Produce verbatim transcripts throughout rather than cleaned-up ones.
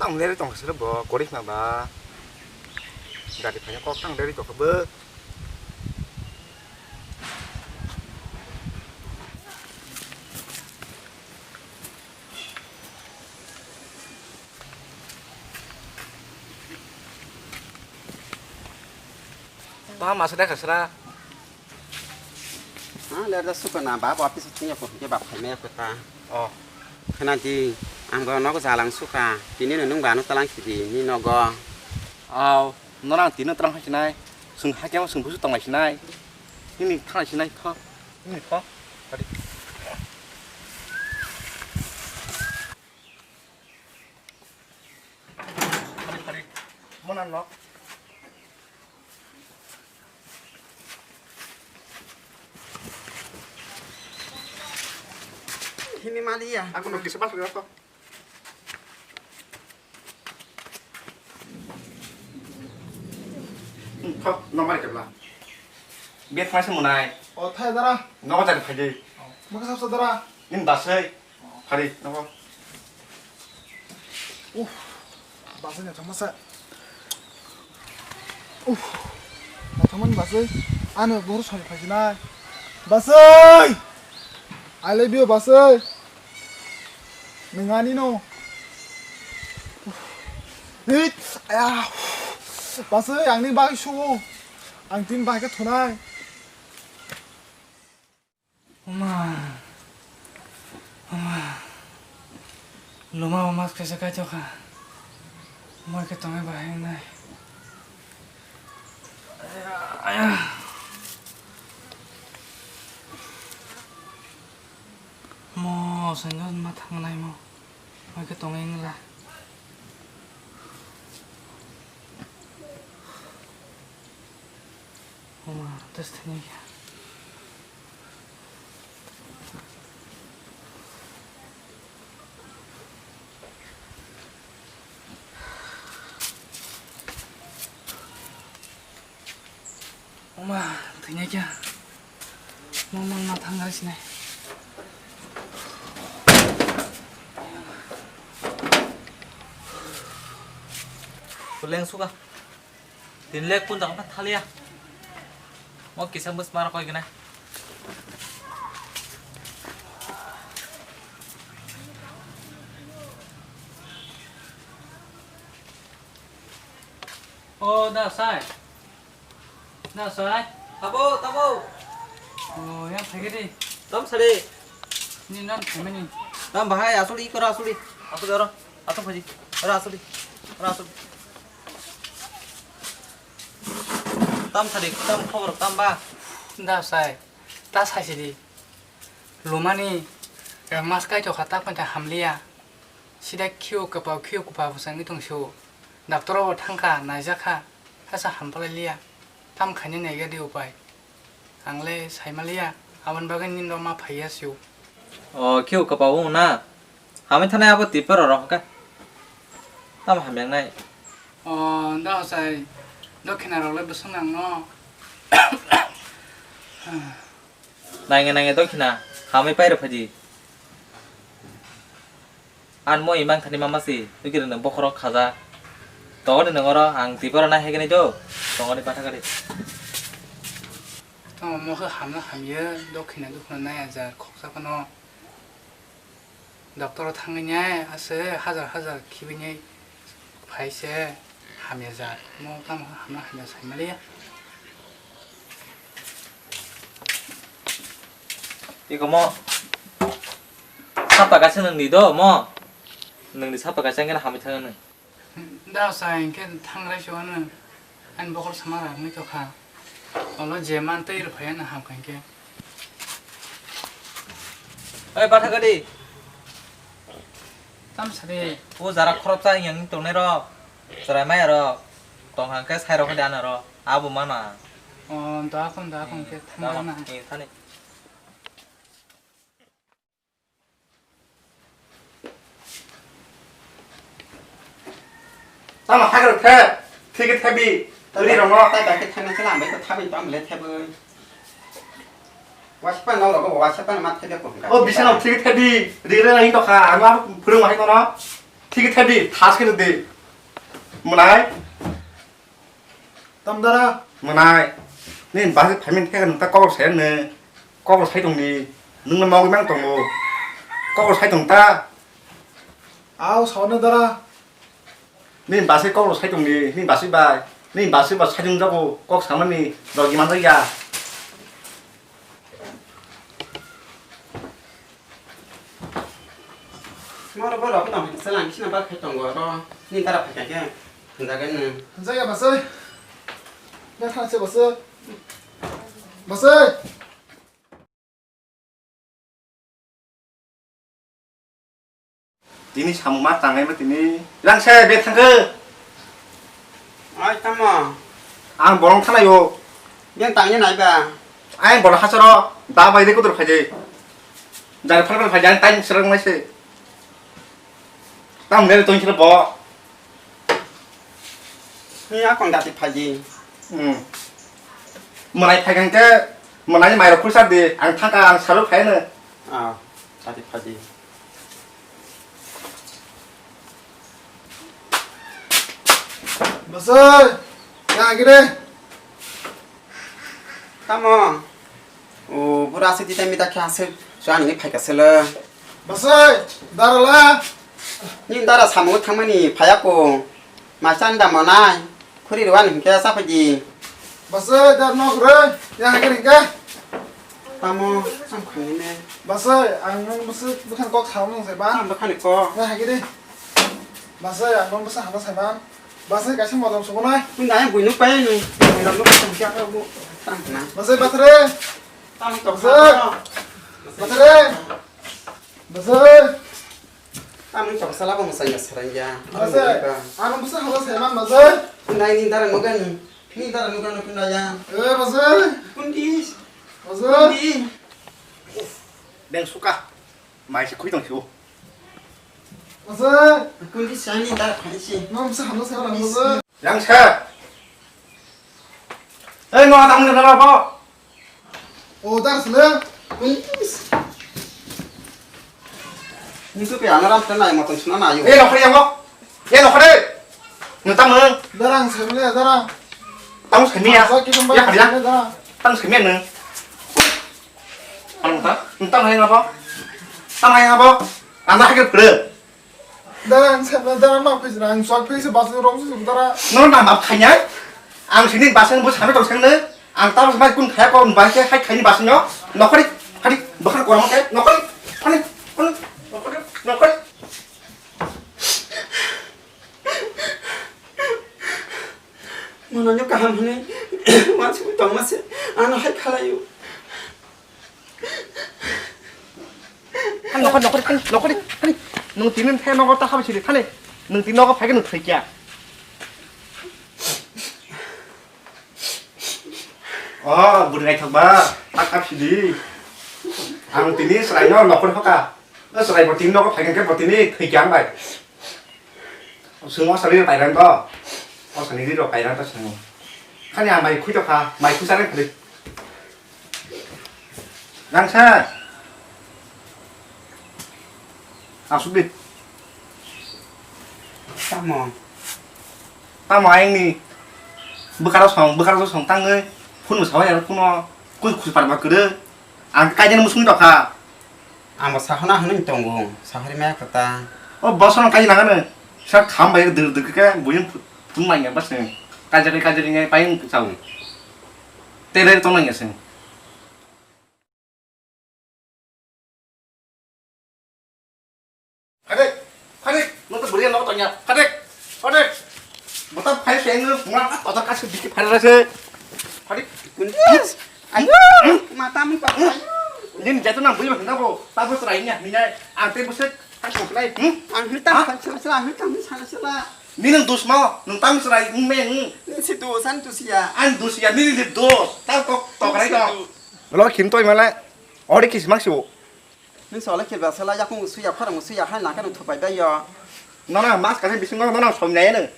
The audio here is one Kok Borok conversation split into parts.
Ang leri tong sir bo, korik na ba. Gari phai kok tang leri tong bo. Tama masa dekha sira. Ha, lerda suka na, ba, bo office thung ya ko, ke ba phai me ko ta. Oh. Khna di, ang go nogo jalang suka, tini no nung ba no talang si di, ni nogo. Aw, norang tini no talang hai sinai, sung hakya sung busu tong lai sinai. Nini thang lai sinai, tho. Nini tho. Tadi. Hari, hari. Mona no. Hini mali ya. Aku nukis pas berapa? Thok, nomor kebla. Biar flash munai. Oh, thai dara. Nomor tadi pagi. Maka sab dara. Ini dasai. Hari, nopo? Uh, basai naithok masa. Uh, naithok mani basai. Ano bohor soni phaijinai. Basai! I love you, basai. Nwng ani no. Hit, aya. Basai, ang ni bagwi suo. Ang tin bai khe thunai. Oma, oma, luma o mas kaisa kaitokha, moi khe tongwi bahai wngnai. Aya, aya. Mo, saino ma thangnai mo, moi khe tongwi wngla. Oma, test ni khe. Oma, thwinai khe. Mama, ma thang gai sinai. Kuleng suka. Tin lek pun jang thaliya. Mo kisa bus mar koi gina. O da sai. Da sai. Tabo, tabo. O yang phai gidi. Tam sari. Ni nan phai mani. Tam bahai asuli kora asuli. Asuli oro. Asuli phaji. Oro asuli. Oro asuli. Tam sadi, tam khobor, tam ba. Da sai, ta sai sidi. Lumani, eh, mas kai tokha ta panta hamliya. Sida khio kapao, khio kupa bwsangwi tong sio. Doctor o thangkha, naijakha, hasa hampalai liya. Tam khaini naiga di upai. Ang le saimaliya, aboni bagwi nini rok ma phaiya sio. O, khio kapao wng na? Hamwi thanai abo twi pora rok hwnkhe. Tamo hamya wngnai? O, da hosai, dokhina rok le bwswk nang no? Nangya nangya dokhina, hamwi pai rw phaidi. An mo imang thani mama si, nukiri nang bokhorok khaja. Tongoni nang oro ang twi pora nai hai khe nai do. Tongoni patha kari. Tamo mo khe hamna hamya, dokhina dokhina nai ajar khoksa phano. Doctor o thangwi nai ase hajar hajar khibini phai se hamya jak. Mo tamo hamna hamya saimaliya. Iko mo sapa kaisa nwng di do mo. Nwng di sapa kaisa hwnkhe hamwi thangwi nwng. Da sa hinkhe thangrai se wano ani bokol sama ragwi tokha. Olo je man tei rwphai ano ham kha hinkhe. Oi, batha gadi. Tam sadi. O jara khorok cha yang tongnai rok. Chwrai maya rok. Tong hang khe sai rok khe dana rok. Abo mana. O, da kon, da kon khe thangrai na. Ni thani. Tamo hagrok the, thike thebi, turi rongno. Tai bai khe thangna khe lambai khe thabi tong le thebi. Wasipan no logo, wasipan ma thebe ko. O bisano thike thebi, rigre na hinto kha, ama phurung hai kono. Thik thadi, thas khe di. Mwnai. Tam dara. Mwnai. Ni basi phaimani theka nung ta kok sai ne. Kok sai tong ni. Nung na mog mang tongo. Kok sai tong ta. Aw, sauna dara. Ni basi kok sai tong ni. Ni basi bai. Ni basi ba sai tong jago. Kok samani. Dogi man ya. Moro borok no selang sina ba khe tongo oro. Ni dara phai khe. Jaga ni. Jaga basai. Na thang se basai. Basai. Tini samung ma tangnai ma tini. Rang se be thangkhe. Ai tamo. Ang borong thanayo. Yang tangnya nai ba. Ai borong hasaro. Da bai de kudur phaje. Jar phal phal phaje ang tang serang mai se. Tam ne tong sira bo. Ni akon dati phaji. Hmm. Mwnai phai khe mwnai mai rok khulsa di ang thangka ang saru phai no. Ah, dati phaji. Basai, ya gire. Tamo. O bura se tita mita khe aswk chwng ani phai ka selo. Basai, dara la. Ni dara samung thangmani phaya ko. Maisa ni da manai. Khuri rwani hinkhe sa phaidi. Basai, dar nok re. Ya hagir hinkhe. Tamo sam khani ne. Basai, ang nang basai bwkhan kok samung sai ba. Sam bwkhani kok. Ya hagir. Basai, ang nang basai hana sai ba. Basai kaisa modom sugunai. Nung dai buino pai nung. Modom nung pai nung kya bu. Tang na. Basai batre. Tang to. Basai. Batre. Basai. Tang nung to sala bong sai ya sarang ya. Basai. Anu basai halo sai man basai. Nai ni dara nugan. Ni dara nugan nung ya. Eh basai. Kundi. Basai. Kundi. Beng suka. Mai se khui tong sio. Asa. Kundi sani da phaisi. Mam sa hano sa hano sa. Yang sa. Eh no tang na ba. O dar sele. Kundi. Ni tu pe anaram tan ai moton suna na ayo. Eh no khari yango. Eh no khari. Nung tamo? Darang semiya darang. Tamo semiya. Sa kitum ba Ya khari ya. Darang. Tamo semiya nung. Ano ta? Nung tamo hai ngabo? Tamo hai ngabo? Anda hai kepre. Darang semiya darang ma pis rang sok pis bas rong su darang. Nung nama khanya? Ang sini basang bu sampai tong sang ne. Ang tamo sampai kun khaya ko bahasa hai khani basang yo. Nokori, hari, bahkan kurang ke, nokori, hari, hari, nokori, nokori. Mono nyo kaham hwnwi uansugwi tongma se ano hai khlai-o. Nokori, nokori, nokori, nokori. Nwng tini phai nogo ta habwi sidi thani. Nwng tini nogo phai khe nwng thwi kya. O bwrwi naithok ba, tak tak sidi. Ang tini chwraino nokori hoka. O chwrai bo tini nogo phai khe bo tini thwi kya ang bai. Chwng o salirok kairan to. O salirok kairan to chwng. Khani ang mai khui tokha, mai khui chana khwlwi. Nangsa. Asuk di. Tamo. Tamo ayang ni. Bwkaro song, bwkaro song tangwi. Phone bo sawi aro phone o. Kung khusi parma kwrwi. Ang kaijani musung tokha. Ang bo sahana hwnwi tongo, sahari maya kwtal. O bosono kaijana hwnwi. Sa kham bai dwr dwr khe buino phun manya basing. Kajari kajari ngai paing chawi. Tere tong nanya sing. Khadik, khadik, nung to bwrwi no tongya. Khadik, khadik. Bota phai phai nung mura ka tota ka sudi ki phai rase. Khadik. Kundi. Ayo, mata mi pa. Din jatu na bui ma ko. Ta bus rai nya, mina ante bus ta ko lai. Hmm? Ang hita phai sala sala, ang hita mi sala sala. Nini dus ma, nung tang serai, nung me, nung. Ni si dus, an dus ya. An dus ya, nini ni dus. Tang tok, tok rai tok. Lo khim toi malai. Ori kis mak sibo. Nung sola khil ba sala yakung su ya, khorang su ya, hai na ka nung thopai bai yo. Nona mas ka bisingo nona som nai nung.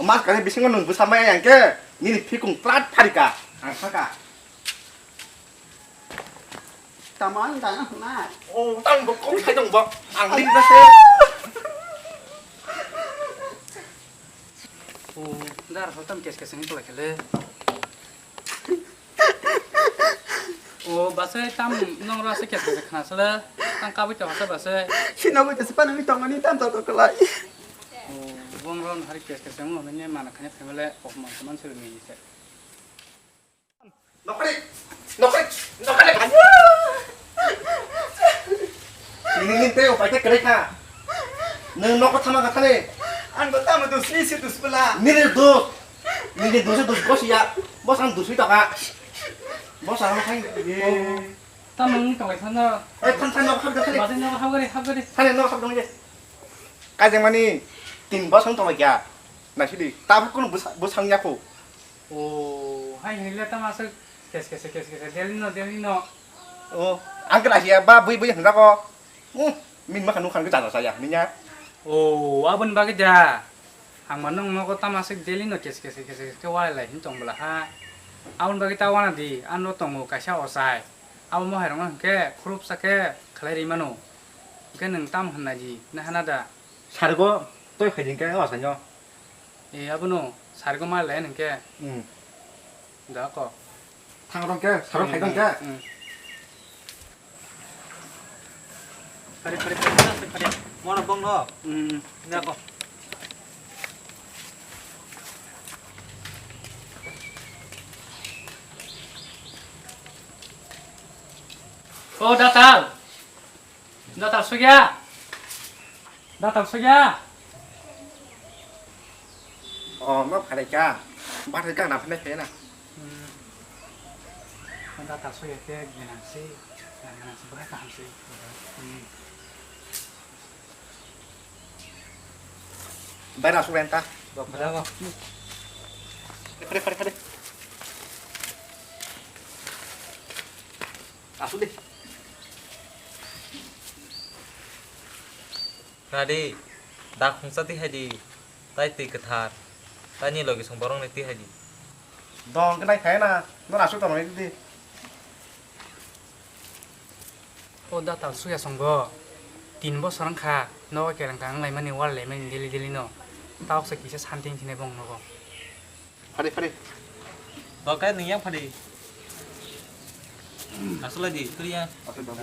Mas ka bisingo nung busa mai yang ke, nini phikung plat pharika. Ang saka. Tamo ang dana hwnai. Oh, tang bo kok sai tong bo. Ang lim na se. Dar hotam kes kes ni tolai khele. O basai tam nong rasa kes kes khna sala. Tang kabui to hasa basai. Sino ko tesi panu mi tongani tam to ko lai. O bong ron hari kes kes mo ne mana khane family of man man sel mi se. Nokri, nokri, nokri. Nini ninte upai te kere kha. Nung nokko thama kha thani. Ang to tamo dus ni si dus bela. Nini dus. Nini dus dus bos ya. Bos ang dus wi taka. Bos ang khai. Tamo nung tolai khana. Eh, than than nok hab de thani. Bade nok hab gari, hab gari. Thani nok hab dong je. Kajeng mani tin bos ang tolai kya. Naisidi. Tabuk kono bus bus ang yakho. O, hai hinile tamo aswk kes kes kes kes daily no, daily no. O, ang khe naisiya ba bui bui hinjago. Hmm, min ma khanu khan khe jaja saya, minya. O, aboni bagwi da. Ang mano nogo tamo aswk daily no kes kes kes kes khe walai lai hin tong bwla ha. Aboni bagwi ta wana di, ano tongo kaisa ochai. Abo mohairokno hinkhe khurupsa khe khlai ri mano. Hinkhe nwng tamo hwnna di, na hana da? Sargo toi khai di hinkhe o achaino. E, abono sargo ma le hinkhe. Hmm. Da ko. Thang rong khe, sargo khai dong khe. Hmm. Phari, phari, phari, phari, phari. Moro bong no. Hmm. Da ko. O datal. Datal sugya. Datal sugya. O, ma phalai ka. Bathai ka na phalai khe na. Hmm. Datal sugya khe ginang si, ginang si, bahai kaham si. Hmm. Bai na sugya ta. Ba, ba, ba. Phare, phare, phare. Asuk de. Nadi, dak khungsa twi hai di, tai twi kwthar, tai ni logi song borok ni twi hai di. Dong khe nai khe na, no asuk tong nai di. O datal sugya song bo, tin bosor wng kha, nogo kereng kha wng lai mani, wal lai mani daily daily no, ta kisa santi wng khe nai bong nogo. Phari, phari. Dokai nung yang phari. Aswk lai di, turi ya. Aswk babu.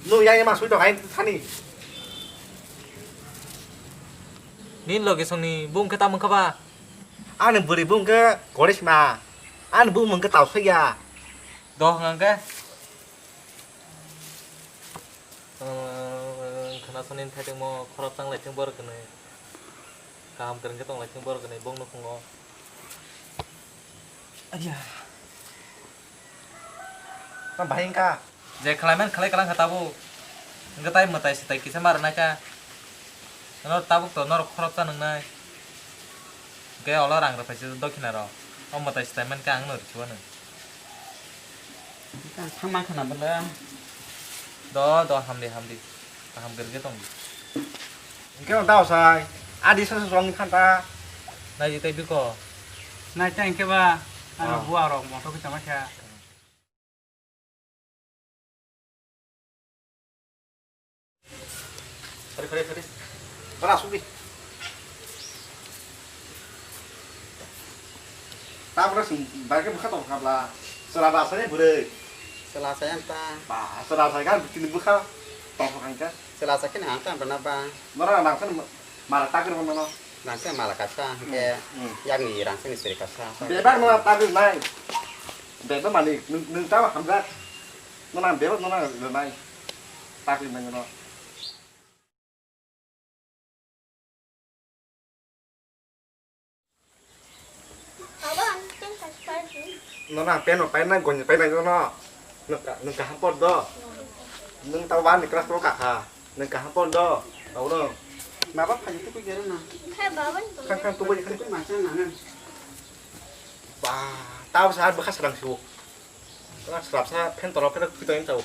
Nung yang yang masuk dokai thani. Ni logi song ni bung khe tamo kha ba? Ani bwrwi bung khe korisma. Ani bung mung khe tau soi ya. Doh ngang khe. Khna soni thai tongmo khorok chang lai thung bor kwnwi. Kaham kwrwng khe tong lai thung bor kwnwi bong nukhungo. Aja. Ma bahai wngkha. Je khlai man khlai kalang kha tabuk. Wngkha tai mwtai swtai kisa ma rwnai kha. Norok tabuk to norok khorok cha nwngnai. Hwnkhe olo rang rwphai se dokhina rok. O mwtai swtai man khe ang no rwkhe uanw. Thang man khana bwle. Do, do, hamdi, hamdi. Kaham kwrwkhe tong di. Hwnkhe o dao sai. Adi sa sa song khan ta. Nai di tei biko. Nai tei hwnkhe ba. Ano bua rok motor khe tama kha. Phari, phari, phari. Bara asuk di. Tabra sing, bagwi bwkha tong kha bla. Chwla da asani bwrwi. Chwla sa yang ta. Ba, chwla sa gan tini bwkha tong kha kha. Chwla sa khe nang ta bana ba. Nora nang san mara takir mano. Rangchak mala kaisa, hwnkhe yakni rangchakni chwri kaisa. Bebak no tagwi nai. Bebak mani, nwng, nwng tamo hamjak. Nono ang bebak nono ang rwnai. Tagwi nai nono. Abo ang pen kaisa paidi. Nono ang pen rok painai, goni painai nono. Nwng ka-, nwng kaham por do. Nwng tamo ani class o kakha. Nwng kaham por do. Tamo no. Maba phaidi tukui gere na. Khai baba ni. Khang khang tubui khang. Tukui masa na na. Ba, tamo sa bwkha sarang sibo. Wala srapsa phen tolo phen khwtoi tao.